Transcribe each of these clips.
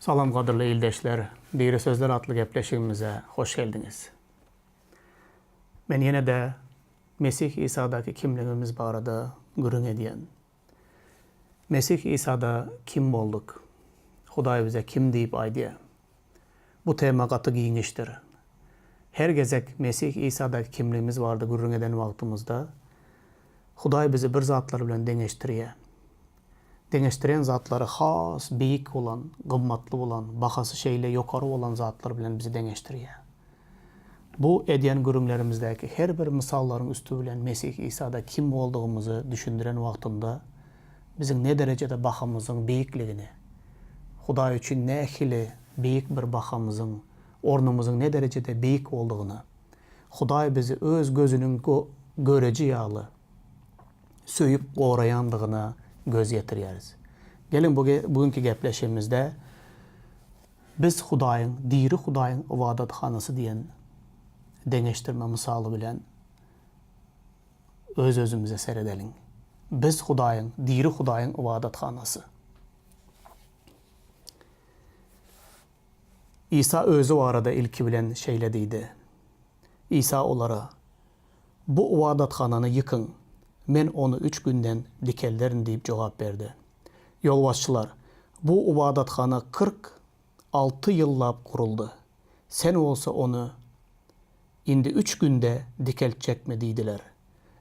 Salam gadyrly ildeşler, Diri sözler atly gepleşigimize hoş geldiňiz. Men ýene-de Mesih Isadaky kimligimiz barada gürrüň edýän. Mesih Isada kim bolduk? Hudaý bize kim diýip aýdýar? Bu tema gaty giňişdir. Her gezek Mesih Isadaky kimligimiz barada gürrüň eden wagtymyzda, Hudaý bizi bir zatlar bilen deňeşdirýär. Deňeşdirýän zatlary has beýik bolan, gymmatly bolan, bahasy şeýle ýokary bolan zatlar bilen bizi deňeşdirýär. Bu edýän gürrüňlerimizdäki her bir mysallaryň üsti bilen Mesih Isada kim boldugymyzy düşündiren wagtynda, biziň ne derejede bahamyzyň beýikligini, Hudaý üçin nähili beýik bir bahamyzyň, ornumyzyň ne derejede beýik boldugyny, Hudaý bizi öz gözüniň göreji ýaly, söýüp goraýandygyna göz ýetirýäris. Geliň bu bu günki gepleşigimizde Biz Hudaýyň, diri Hudaýyň ybadathanasy diýen deňeşdirme mysaly bilen öz-özümize seredeliň. Biz Hudaýyň, diri Hudaýyň ybadathanasy. Isa özi barada ilki bilen şeýle diýdi. Isa olara, Bu ybadathanany ýykyň, Men ony üç günden dikelderin diýip jogap berdi. Ýolbaşçylar, Bu ybadathana 46 ýyllap guruldy. Sen bolsa ony indi üç günde dikeltjekmi diýdiler.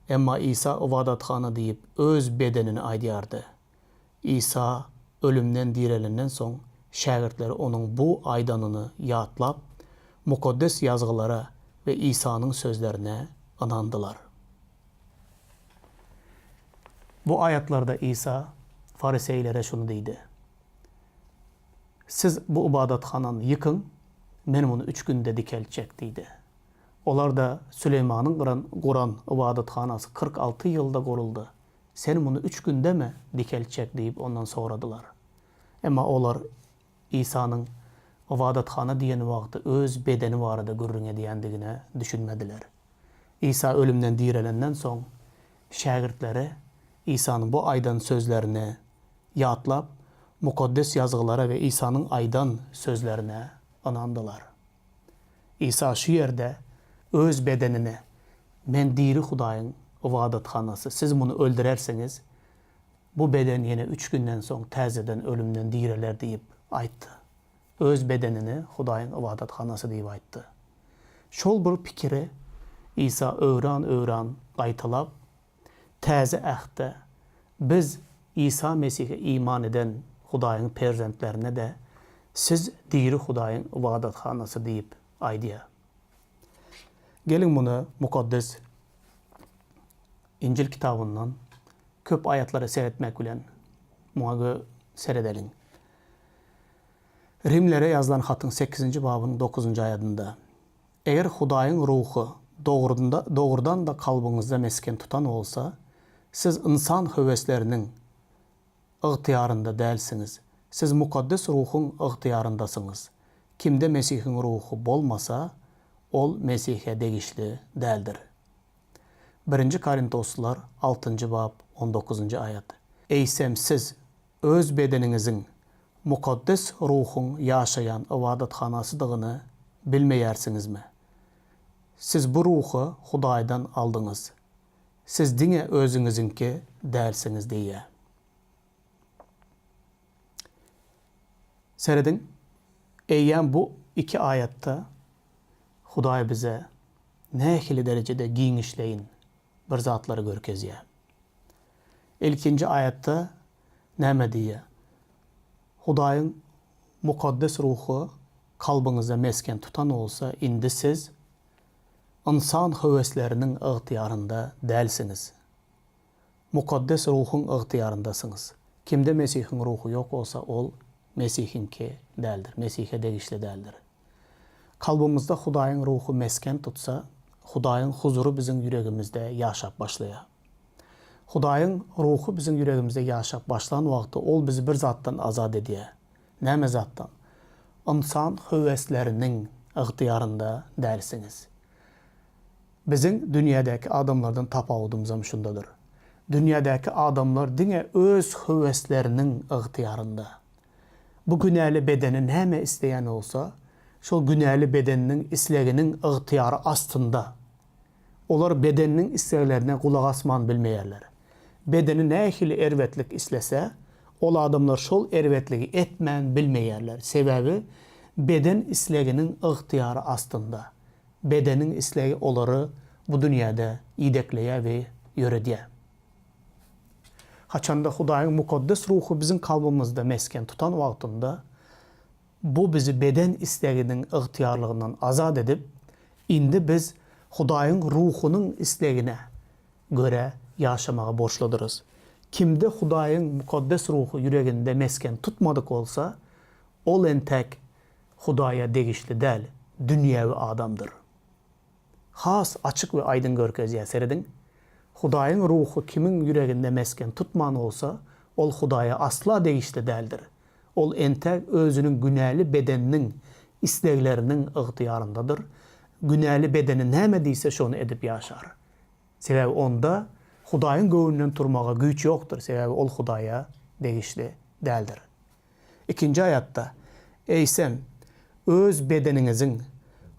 Emma Isa ybadathana diýip öz bedenini aýdýardy. Isa ölümden direlenden soň, şägirtleri onuň bu aýdanyny ýatlap, Mukaddes Ýazgylara we Isanyň sözlerine ynandylar. Bu aýatlarda Isa fariseýlere şuny diýdi, Siz bu ybadathanany ýykyň, Men muny üç günde dikeltjek diýdi. Olar-da, Süleýmanyň guran ybadathanasy 46 ýylda guruldy. Sen muny üç gündemi dikeltjek diýip ondan soradylar. Emma olar Isanyň ybadathana diýen wagty öz bedeni barada gürrüň edýändigine düşünmediler. Isa ölümden direlenden soň, şägirtleri Isanyň bu aýdan sözlerini ýatlap, Mukaddes Ýazgylara we Isanyň aýdan sözlerine ynandylar. Isa şu ýerde öz bedenine, Men diri Hudaýyň ybadathanasy, siz muny öldürersiňiz, bu beden ýene üç günden soň täzeden ölümden direler diýip aýtdy. Öz bedenini Hudaýyň ybadathanasy diýip aýtdy. Şol bir pikiri Isa öwran-öwran gaýtalap, Täze Ähtde biz Isa Mesihe iman eden Hudaýyň perzentlerine-de siz diri Hudaýyň ybadathanasy diýip aýdýar. Geliň muny Mukaddes Injil kitabyndan köp aýatlara seretmek bilen muňa gö seredeliň. Rimlere ýazylan hatyň sekizinji babynyň dokuzynjy aýadynda, Eger Hudaýyň Ruhy dogrunda dogrudan-da kalbyňyzda mesgen tutan bolsa, siz ynsan höwesleriniň ygtyýarynda dälsiňiz, siz Mukaddes Ruhuň ygtyýaryndasyňyz. Kimde Mesihiň Ruhy bolmasa, ol Mesihe degişli däldir. Birinji Korintoslylar altynjy bap on dokuzynjy aýat. Eýsem siz öz bedeniňiziň Mukaddes Ruhuň ýaşaýan ybadathanasydygyny bilmeýärsiňizmi? Siz bu Ruhy Hudaýdan aldyňyz. Siz diňe özüňiziňki dälsiňiz diýýär. Serediň, eýýäm bu iki aýatda Hudaý bize nähili derejede giňişleýin bir zatlary görkezýär. Ilkinji aýatda näme diýýär? Hudaýyň Mukaddes Ruhy kalbyňyzda mesgen tutan bolsa, indi siz ynsan höwesleriniň ygtyýarynda dälsiňiz. Mukaddes Ruhuň ygtyýaryndasyňyz. Kimde Mesihiň Ruhy ýok bolsa, ol Mesihiňki däldir, Mesihe degişli däldir. Kalbymyzda Hudaýyň Ruhy mesgen tutsa, Hudaýyň huzury biziň ýüregimizde ýaşap başlaýar. Hudaýyň Ruhy biziň ýüregimizde ýaşap başlan wagty Ol bizi bir zatdan azat edýär. Näme zatdan? Ynsan höwesleriniň ygtyýarynda dälsiňiz. Biziň dünýädäki adamlardan tapawudymyzam şundadyr. Dünýädäki adamlar diňe öz höwesleriniň ygtyýarynda. Bu günäli bedeni näme isleýän bolsa, şol günäli bedeniniň isleginiň ygtyýary astynda. Olar bedeniniň isleglerine gulak asman bilmeýärler. Bedeni nähili erbetlik islese, ol adamlar şol erbetligi etmän bilmeýärler. Sebäbi beden isleginiň ygtyýary astynda. Bedeniň islegi olary bu dünýäde idekleýär we ýöredýär. Haçanda Hudaýyň Mukaddes Ruhy biziň kalbymyzda mesgen tutan wagtynda, bu bizi beden isleginiň ygtyýarlygyndan azat edip, indi biz Hudaýyň Ruhunyň islegine görä ýaşamaga borçludyrys. Kimde Hudaýyň Mukaddes Ruhy ýüreginde mesgen tutmadyk bolsa, ol entek Hudaýa degişli däl, dünýewi adamdyr. Has açyk we aýdyň görkezýär, serediň, Hudaýyň Ruhy kimiň ýüreginde mesgen tutman bolsa, ol Hudaýa asla degişli däldir. Ol entäk özüniň günäli bedeniniň islegleriniň ygtyýaryndadyr, günäli bedeni näme diýse şony edip ýaşar. Sebäbi onda Hudaýyň göwnünden turmaga güýç ýokdur, sebäbi ol Hudaýa degişli däldir. Ikinji aýatda, Eýsem, öz bedeniňiziň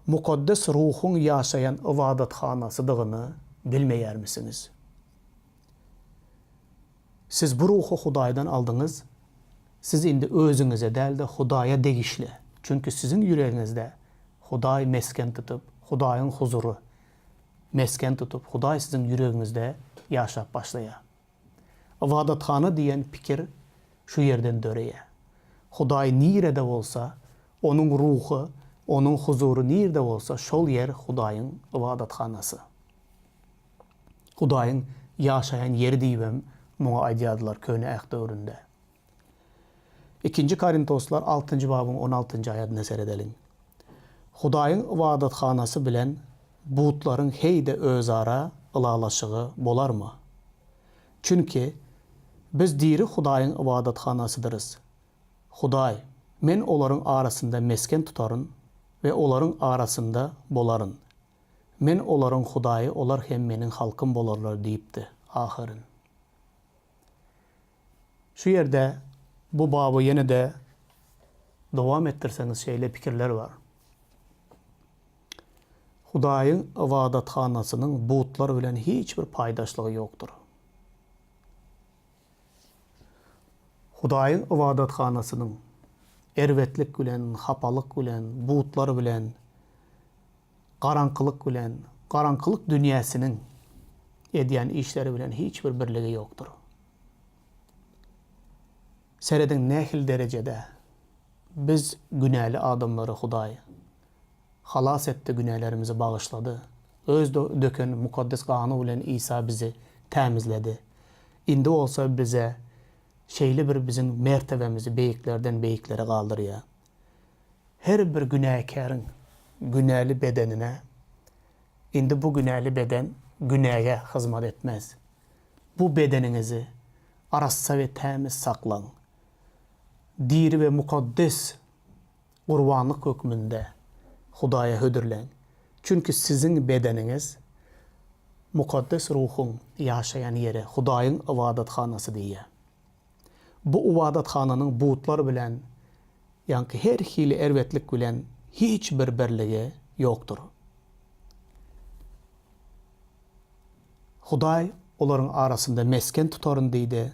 Mukaddes Ruhuň ýaşaýan ybadathanasydygyny bilmeýärmisiňiz? Siz bu Ruhy Hudaýdan aldyňyz, siz indi özüňize däl-de, Hudaýa degişli, çünki siziň ýüregiňizde Hudaý mesgen tutup, Hudaýyň huzury mesgen tutup, Hudaý siziň ýüregiňizde ýaşap başlaýar. Ybadathana diýen pikir şu ýerden döreýär. Hudaý nirede bolsa, Onuň Ruhy, Onuň huzury nirde bolsa, şol ýer Hudaýyň ybadathanasy. Hudaýyň ýaşaýan ýeri diýibem muňa aýdýardylar Köne Äht döwründe. Ikinji Korintoslar altynjy babyň on altynjy aýadyna seredeliň. Hudaýyň ybadathanasy bilen butlaryň heý-de özara ylalaşygy bolarmy? Çünki biz diri Hudaýyň ybadathanasydyrys. Hudaý, Men olaryň arasynda mesgen tutaryn we olaryň arasynda bolaryn. Men olaryň Hudaýy, olar hem Meniň halkym bolarlar diýipdi ahyryn. Şu ýerde bu baby ýene-de dowam etdirseňiz şeýle pikirler bar. Hudaýyň ybadathanasynyň butlar bilen hiç bir paýdaşlygy ýokdur. Hudaýyň ybadathanasynyň erbetlik bilen, hapalyk bilen, butlar bilen, garaňkylyk bilen, garaňkylyk dünýäsiniň edýän işleri bilen hiç bir birligi ýokdur. Serediň nähili derejede biz günäli adamlary Hudaý halas etdi, günälerimizi bagyşlady. Öz döken mukaddes gany bilen Isa bizi tämizledi. Indi bolsa bize şeýle bir biziň mertebemizi beýiklerden beýiklere galdyrýar. Her bir günäkäriň günäli bedenine indi bu günäli beden günäge hyzmat etmez. Bu bedeniňizi arassa we tämiz saklaň. Diri we mukaddes gurbanlyk hökmünde Hudaýa hödürläň. Çünki siziň bedeniňiz Mukaddes Ruhuň ýaşaýan ýeri, Hudaýyň ybadathanasy diýýär. Bu ybadathananyň butlar bilen, ýaňky her hili erbetlik bilen hiç bir birligi ýokdur. Hudaý olaryň arasynda mesgen tutaryn diýdi.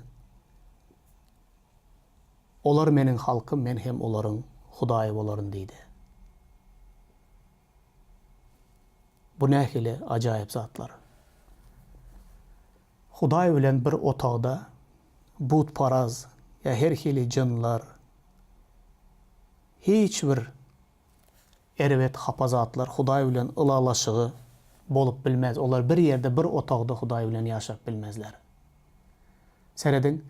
Olar meniň halkym, men hem olaryň Hudaýy bolaryn diýdi. Bu nähili ajaýyp zatlar! Hudaý bilen bir otagda butparaz ýa her hili jynlar, hiç bir erbet hapa zatlar Hudaý bilen ylalaşygy bolup bilmez. Olar bir ýerde bir otagda Hudaý bilen ýaşap bilmezler. Serediň,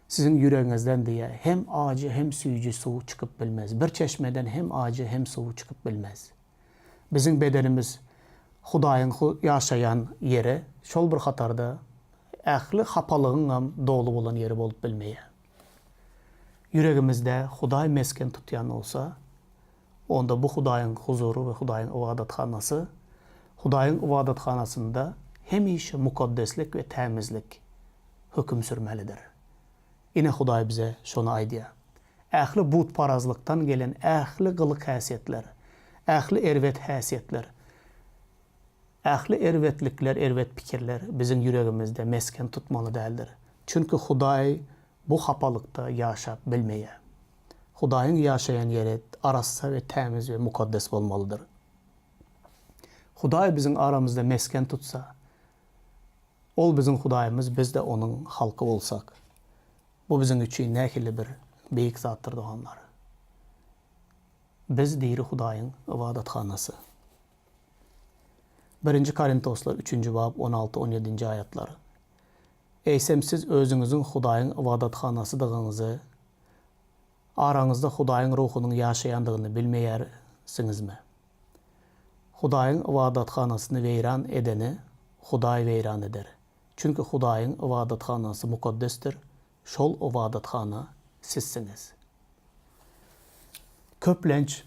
siziň ýüregiňizden diýýär, hem ajy, hem süýji suw çykyp bilmez. Bir çeşmeden hem ajy, hem suw çykyp bilmez. Biziň bedenimiz Hudaýyň ýaşaýan ýeri, şol bir hatarda ähli hapalygyňam doly bolan ýeri bolup bilmeýär. Ýüregimizde Hudaý mesgen tutýan bolsa, onda bu Hudaýyň huzury we Hudaýyň ybadathanasy. Hudaýyň ybadathanasynda hemişe mukaddeslik we tämizlik höküm sürmelidir. Ine Hudaý bize şony aýdýar. Ähli butparazlykdan gelen ähli gylyk-häsiýetler, ähli erbet häsiýetler, ähli erbetlikler, erbet pikirler biziň ýüregimizde mesgen tutmaly däldir. Çünki Hudaý bu hapalykda ýaşap bilmeýär. Hudaýyň ýaşaýan ýeri arassa we tämiz we mukaddes bolmalydyr. Hudaý biziň aramyzda mesgen tutsa, Ol biziň Hudaýymyz, biz-de Onuň halky bolsak, bu biziň üçin nähili bir beýik zatdyr, doganlar! Biz diri Hudaýyň ybadathanasy. Birinji Korintoslar üçünji bap on alty, on ýedinji aýatlar. Eýsem siz özüňiziň Hudaýyň ybadathanasydygyňyzy, araňyzda Hudaýyň Ruhunyň ýaşaýandygyny bilmeýärsiňizmi? Hudaýyň ybadathanasyny weýran edeni Hudaý weýran eder. Çünki Hudaýyň ybadathanasy mukaddesdir, şol ybadathana sizsiňiz. Köplenç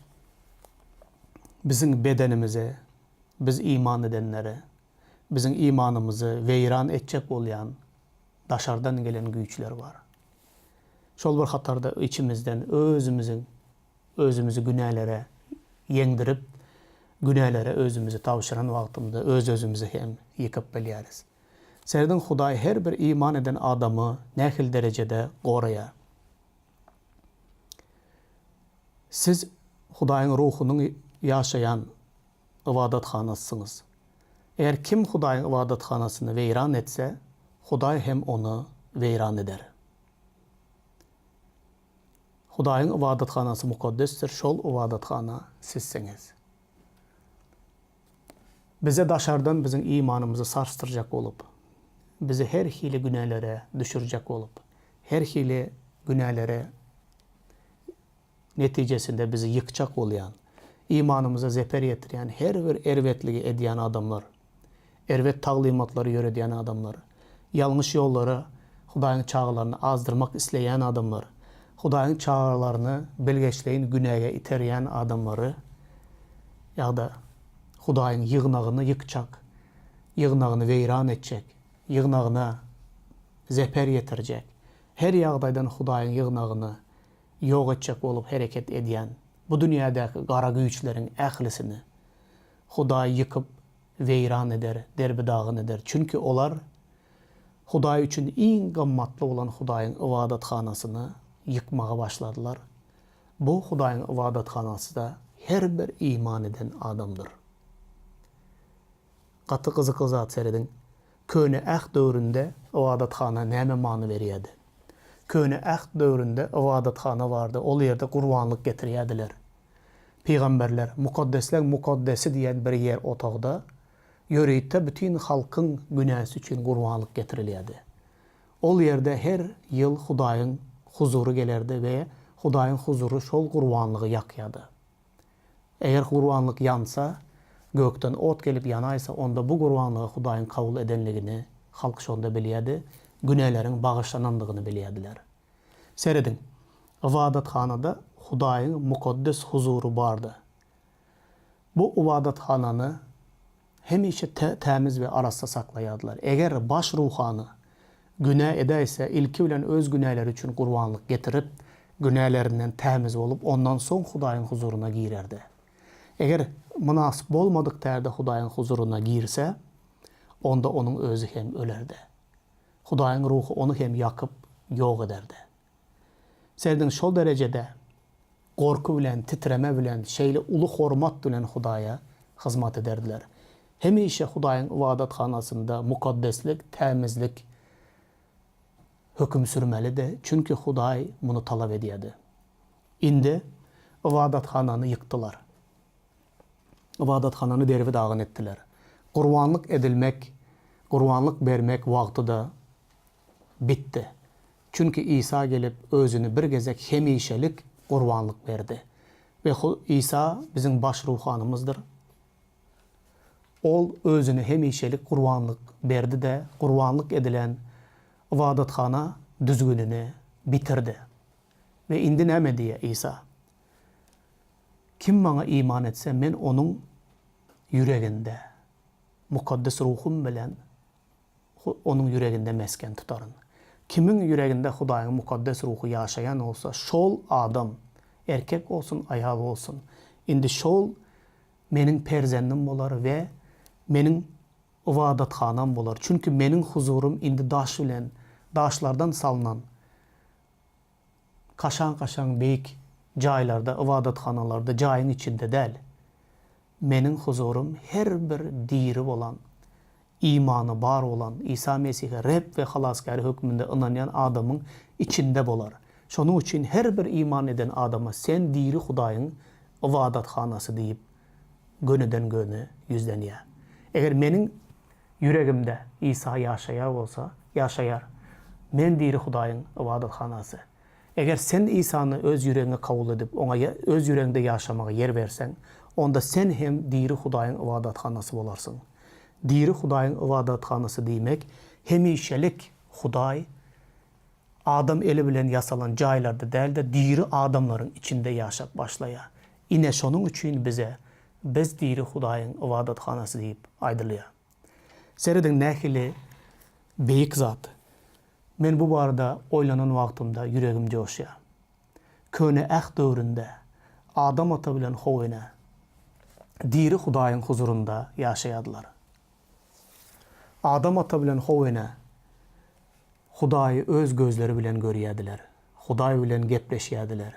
biziň bedenimize, biz iman edenlere, biziň imanymyzy weýran etjek bolýan daşardan gelen güýçler bar. Şol bir hatarda içimizden özümiziň özümizi günälere ýeňdirip, günälere özümizi tabşyran wagtymyzda öz-özümizi hem ýykyp bilýäris. Serediň Hudaý her bir iman eden adamy nähili derejede goraýar. Siz Hudaýyň Ruhunyň ýaşaýan ybadathanasysyňyz. Eger kim Hudaýyň ybadathanasyny weýran etse, Hudaý hem ony weýran eder. Hudaýyň ybadathanasy mukaddesdir, şol ybadathana sizsiňiz. Bize daşardan biziň imanymyzy sarsdyrjak bolup, bizi her hili günälere düşürjek bolup, her hili günälere netijesinde bizi ýykjak bolýan, imanymyza zeper ýetirýän her bir erbetligi edýän adamlar, erbet taglymatlary ýöredýän adamlar, ýalňyş ýollara Hudaýyň çagalaryny azdyrmak isleýän adamlar, Hudaýyň çagalaryny bilgeşleýin günäge iterýän adamlary ýa-da Hudaýyň ýygnagyny ýykjak, ýygnagyny weýran etjek, ýygnagyna zeper ýetirjek, her ýagdaýdan Hudaýyň ýygnagyny ýok etjek bolup hereket edýän bu dünýädäki gara güýçleriň ählisini Hudaý ýykyp, weýran eder, derbi-dagyn eder. Çünki olar Hudaý üçin iň gymmatly bolan Hudaýyň ybadathanasyny ýykmaga başladylar. Bu Hudaýyň ybadathanasy-da her bir iman eden adamdyr. Gaty gyzykly zat serediň. Köne Äht döwründe ybadathana näme many berýärdi? Köne Äht döwründe ybadathana bardy, ol ýerde gurbanlyk getirýärdiler. Pygamberler, Mukaddesleň Mukaddesi diýen bir ýer otagda ýörite bütin halkyň günäsi üçin gurbanlyk getirilýärdi. Ol ýerde her ýyl Hudaýyň huzury gelerdi we Hudaýyň huzury şol gurbanlygy ýakýardy. Eger gurbanlyk ýansa, gökden ot gelip ýanaýsa, onda bu gurbanlygy Hudaýyň kabul edenligini halk şonda bilýärdi, günäleriň bagyşlanandygyny bilýärdiler. Serediň, ybadathanada Hudaýyň mukaddes huzury bardy. Bu ybadathanany hemişe tämiz we arassa saklaýardylar. Eger baş ruhany günä edäýse, ilki bilen öz günäleri üçin gurbanlyk getirip, günälerinden tämiz bolup, ondan soň Hudaýyň huzuryna girerdi. Eger mynasyp bolmadyk tärde Hudaýyň huzuryna girse, onda onuň özi hem ölerdi. Hudaýyň Ruhy ony hem ýakyp, ýok ederdi. Serediň, şol derejede gorky bilen, titreme bilen, şeýle uly hormat bilen Hudaýa hyzmat ederdiler. Hemişe Hudaýyň ybadathanasynda mukaddeslik, tämizlik höküm sürmelidi, çünki Hudaý muny talap edýärdi. Indi ybadathanany ýykdylar. Ybadathanany derbi-dagyn etdiler. Gurbanlyk edilmek, gurbanlyk bermek wagty-da bitdi. Çünki Isa gelip, Özüni bir gezek hemişelik gurbanlyk berdi. We Isa biziň baş ruhanymyzdyr. Ol Özüni hemişelik gurbanlyk berdi-de, gurbanlyk edilen ybadathana düzgünini bitirdi. We indi näme diýýär Isa? Kim Maňa iman etse, Men onuň ýüreginde, Mukaddes Ruhum bilen onuň ýüreginde mesgen tutaryn. Kimiň ýüreginde Hudaýyň Mukaddes Ruhy ýaşaýan bolsa, şol adam, erkek bolsun, aýal bolsun, indi şol Meniň perzendim bolar we Meniň ybadathanam bolar. Çünki Meniň huzurym indi daş bilen, daşlardan salnan kaşaň-kaşaň beýik jaýlarda, ybadathanalarda, jaýyň içinde däl. Meniň huzurym her bir diri bolan, imany bar bolan, Isa Mesihe Reb we Halasgäri hökmünde ynanýan adamyň içinde bolar. Şonuň üçin her bir iman eden adama sen diri Hudaýyň ybadathanasy diýip gönüden-göni ýüzlenýär. Eger meniň ýüregimde Isa ýaşaýar bolsa, ýaşaýar, men diri Hudaýyň ybadathanasy. Eger sen Isany öz ýüregiňe kabul edip, Oňa öz ýüregiňde ýaşamaga ýer berseň, onda sen hem diri Hudaýyň ybadathanasy bolarsyň. Diri Hudaýyň ybadathanasy diýmek, hemişelik Hudaý adam eli bilen ýasalan jaýlarda däl-de, diri adamlaryň içinde ýaşap başlaýar. Ine, şonuň üçin bize Biz diri Hudaýyň ybadathanasy diýip aýdylýar. Serediň, nähili beýik zat! Men bu barada oýlanan wagtymda ýüregim joşýar. Köne Äht döwründe Adam ata bilen How ene diri Hudaýyň huzurynda ýaşaýardylar. Adam ata bilen How ene Hudaýy öz gözleri bilen görýärdiler, Hudaý bilen gepleşýärdiler.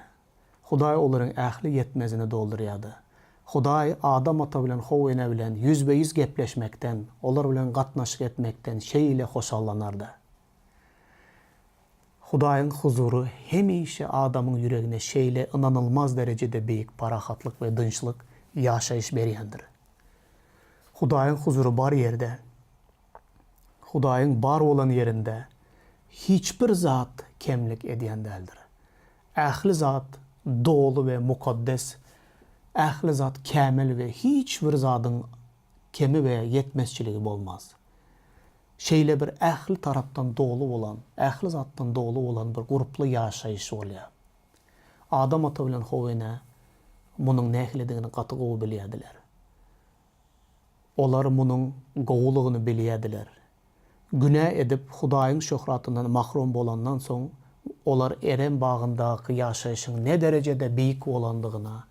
Hudaý olaryň ähli ýetmezini doldurýardy. Hudaý Adam ata bilen How ene bilen ýüzbe-ýüz gepleşmekden, olar bilen gatnaşyk etmekden şeýle hoşallanardy. Hudaýyň huzury hemişe adamyň ýüregine şeýle ynanylmaz derejede beýik parahatlyk we dynçlyk, ýaşaýyş berýändir. Hudaýyň huzury bar ýerde, Hudaýyň bar bolan ýerinde hiç bir zat kemlik edýän däldir. Ähli zat doly we mukaddes, ähli zat kämil we hiç bir zadyň kemi we ýetmezçiligi bolmaz. Şeýle bir ähli tarapdan doly bolan, ähli zatdan doly bolan bir gurply ýaşaýyş bolýar. Adam ata bilen How ene munuň nähilidigini gaty gowy bilýärdiler. Olar munuň gowulygyny bilýärdiler. Günä edip, Hudaýyň şöhratyndan mahrum bolandan soň, olar Erem bagyndaky ýaşaýşyň ne derejede beýik bolandygyna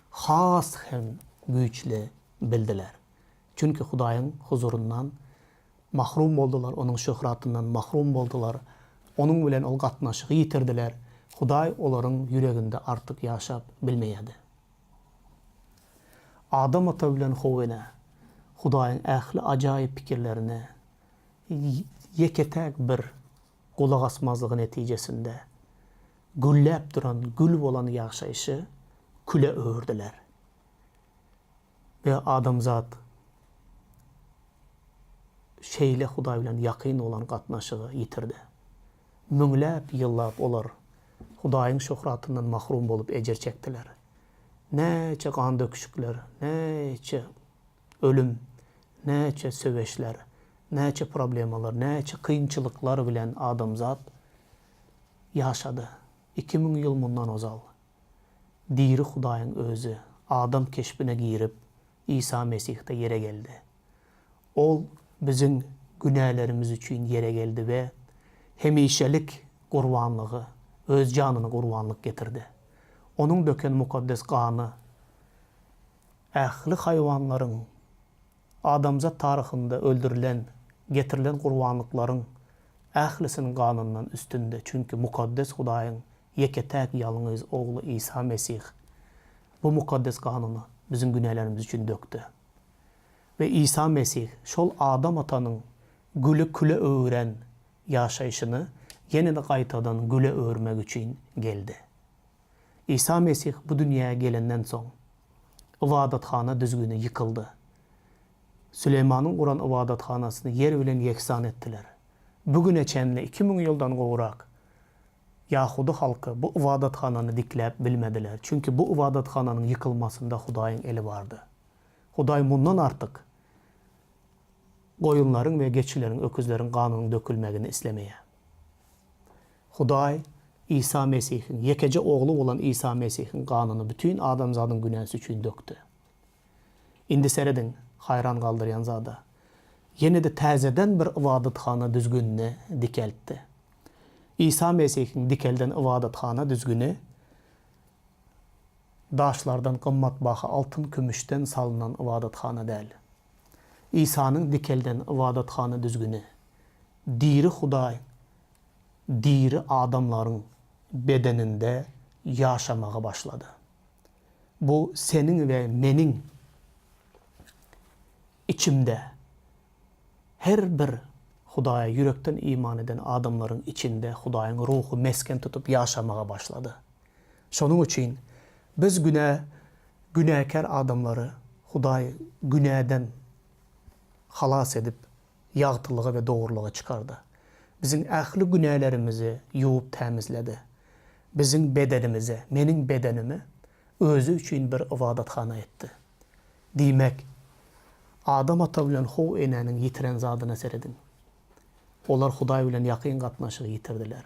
has hem güýçli bildiler. Çünki Hudaýyň huzuryndan mahrum boldular, Onuň şöhratyndan mahrum boldular, Onuň bilen ol gatnaşygy ýitirdiler, Hudaý olaryň ýüreginde artyk ýaşap bilmeýärdi. Adam ata bilen How ene Hudaýyň ähli ajaýyp pikirlerine ýeke-täk bir gulak asmazlygy netijesinde gülläp duran gül bolan ýaşaýşy küle öwürdiler. We adamzat şeýle Hudaý bilen ýakyn bolan gatnaşygy ýitirdi. Müňläp ýyllap olar Hudaýyň şöhratyndan mahrum bolup ejir çekdiler. Näçe gan döküşikler, näçe ölüm, näçe söweşler, näçe problemalar, näçe kynçylyklar bilen adamzat ýaşady. 2000 ýyl mundan ozal diri Hudaýyň Özi adam keşbine girip, Isa Mesihde ýere geldi. Ol biziň günälerimiz üçin ýere geldi we hemişelik gurbanlygy, Öz janyny gurbanlyk getirdi. Onuň döken mukaddes gany ähli haýwanlaryň, adamzat taryhynda öldürilen, getirilen gurbanlyklaryň ählisiniň ganyndan üstündi, çünki mukaddes Hudaýyň ýeke-täk ýalňyz Ogly Isa Mesih bu mukaddes ganyny biziň günälerimiz üçin dökdi. We Isa Mesih şol Adam atanyň güli küle öwüren ýaşaýşyny ýene-de gaýtadan güle öwürmek üçin geldi. Isa Mesih bu dünýä gelenden soň, ybadathana düzgüni ýykyldy. Süleýmanyň guran ybadathanasyny ýer bilen ýeksan etdiler. Bu güne çenli 2000 ýyldan gowrak ýahudy halky bu ybadathanany dikläp bilmediler, çünki bu ybadathananyň ýykylmasynda Hudaýyň eli bardy. Hudaý mundan artyk goýunlaryň we geçileriň, öküzleriň ganynyň dökülmegini islemeýär. Hudaý Isa Mesihiň, ýekeje Ogly bolan Isa Mesihiň ganyny bütin adamzadyň günäsi üçin dökdi. Indi serediň, haýran galdyrýan zada. Ýene-de täzeden bir ybadathana düzgünini dikeltdi. Isa Mesihiň dikelden ybadathana düzgüni daşlardan gymmatbaha altyn-kümüşden salnan ybadathana däl. Isanyň dikelden ybadathana düzgüni diri Hudaýyň diri adamlaryň bedeninde ýaşamaga başlady. Bu seniň we meniň içimde, her bir Hudaýa ýürekden iman eden adamlaryň içinde Hudaýyň Ruhy mesgen tutup ýaşamaga başlady. Şonuň üçin biz günä günäkär adamlary Hudaý günäden halas edip, ýagtylyga we dogrulyga çykardy. Biziň ähli günälerimizi ýuwup tämizledi. Biziň bedenimizi, meniň bedenimi Özi üçin bir ybadathana etdi. Diýmek, Adam ata bilen How enäniň ýitiren zadyna serediň. Olar Hudaý bilen ýakyn gatnaşygy ýitirdiler.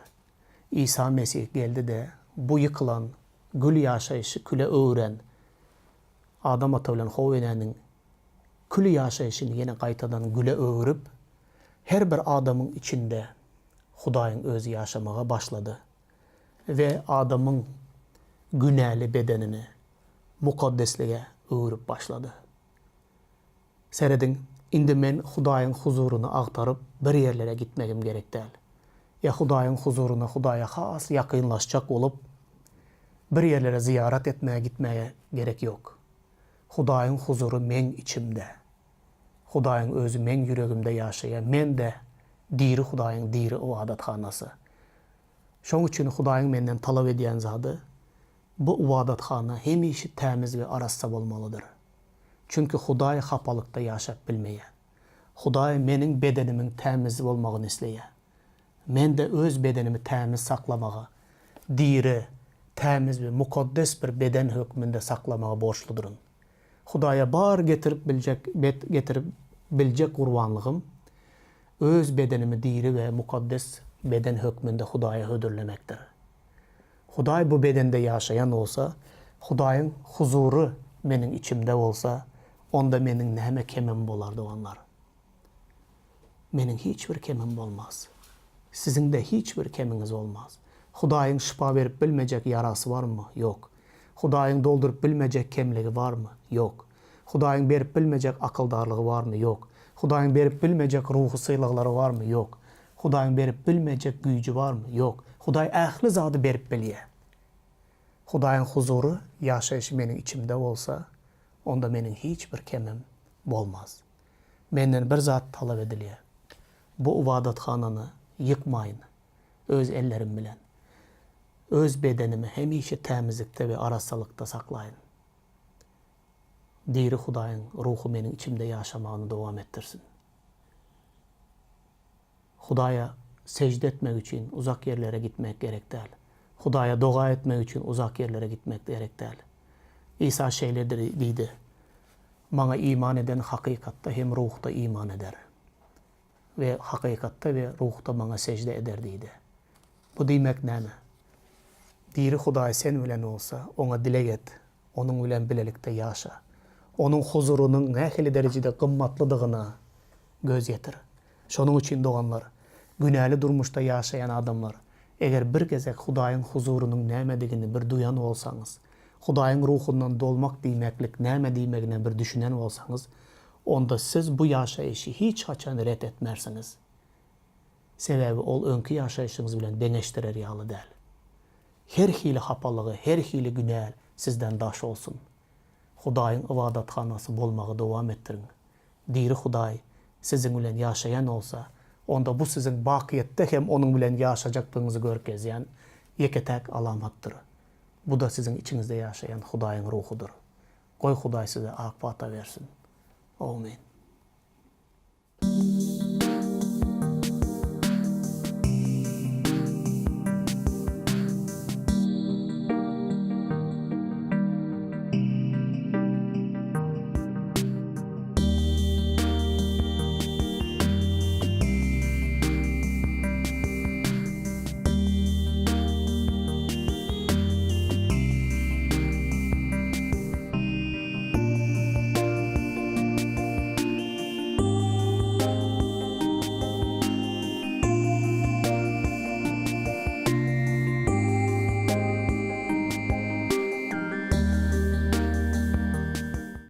Isa Mesih geldi-de, bu ýykylan, gül ýaşaýşy küle öwüren Adam ata bilen How enäniň küli ýaşaýşyny ýene gaýtadan güle öwürip, her bir adamyň içinde Hudaýyň Özi ýaşamaga başlady we adamyň günäli bedenini mukaddeslige öwürip başlady. Serediň, indi men Hudaýyň huzuryny agtaryp bir ýerlere gitmegim gerek däl. Ýa Hudaýyň huzuryna Hudaýa has ýakynlaşjak bolup bir ýerlere zyýarat etmäge gitmäge gerek ýok. Hudaýyň huzury meň içimde. Hudaýyň Özi meň ýüregimde ýaşaýar, men-de diri Hudaýyň diri ybadathanasy. Şoň üçin Hudaýyň menden talap edýän zady, bu ybadathana hemişe tämiz we arassa bolmalydyr. Çünki Hudaý hapalykda ýaşap bilmeýär. Hudaý meniň bedenimiň tämiz bolmagyny isleýär. Men-de öz bedenimi tämiz saklamaga, diri, tämiz we mukaddes bir beden hökmünde saklamaga borçludyryn. Hudaýa bar getirip biljek bet getirip biljek gurbanlygym, öz bedenimi diri we mukaddes beden hökmünde Hudaýa hödürlemekdir. Hudaý bu bedende ýaşaýan bolsa, Hudaýyň huzury meniň içimde bolsa, onda meniň näme kemim bolar, doganlar? Meniň hiç bir kemim bolmaz. Siziň-de hiç bir kemiňiz bolmaz. Hudaýyň şypa berip bilmejek ýarasy barmy? Ýok. Hudaýyň dolduryp bilmejek kemligi barmy? Ýok. Hudaýyň berip bilmejek akyldarlygy barmy? Ýok. Hudaýyň berip bilmejek ruhy sylaglary barmy? Ýok. Hudaýyň berip bilmejek güýji barmy? Ýok. Hudaý ähli zady berip bilýär. Hudaýyň huzury, ýaşaýşy meniň içimde bolsa, onda meniň hiç bir kemim bolmaz. Menden bir zat talap edilýär. Bu ybadathanany ýykmaýyn. Öz ellerim bilen. Öz bedenimi hemişe tämizlikde we arassalykda saklaýyn. Diri Hudaýyň Ruhy meniň içimde ýaşamagyny dowam etdirsin. Hudaýa sežde etmek üçin uzak ýerlere gitmek gerek däl. Hudaýa doga etmek üçin uzak ýerlere gitmek gerek däl. Isa şeýle diýdi, Maňa iman eden hakykatda hem ruhda iman eder we hakykatda we ruhda Maňa sežde eder diýdi. Bu diýmek näme? Diri Hudaý sen bilen bolsa, Oňa dileg et, Onuň bilen bilelikde ýaşa. Onuň huzurynyň nähili derejede gymmatlydygyna göz ýetir. Şonuň üçin, doganlar, günäli durmuşda ýaşaýan adamlar, eger bir gezek Hudaýyň huzurynyň nämedigini bir duýan bolsaňyz, Hudaýyň Ruhundan dolmak diýmeklik näme diýmegine bir düşünen bolsaňyz, onda siz bu ýaşaýşy hiç haçan ret etmersiňiz. Sebäbi ol öňki ýaşaýşyňyz bilen deňeşdirer ýaly däl. Her hili hapalygy, her hili günä sizden daş bolsun. Hudaýyň ybadathanasy bolmagy dowam etdiriň. Diri Hudaý siziň bilen ýaşaýan bolsa, onda bu siziň bakyýetde hem Onuň bilen ýaşajakdygyňyzy görkezýän ýeke-täk alamatdyr. Bu-da siziň içiňizde ýaşaýan Hudaýyň Ruhudyr. Goý Hudaý size ak pata bersin. Omyn.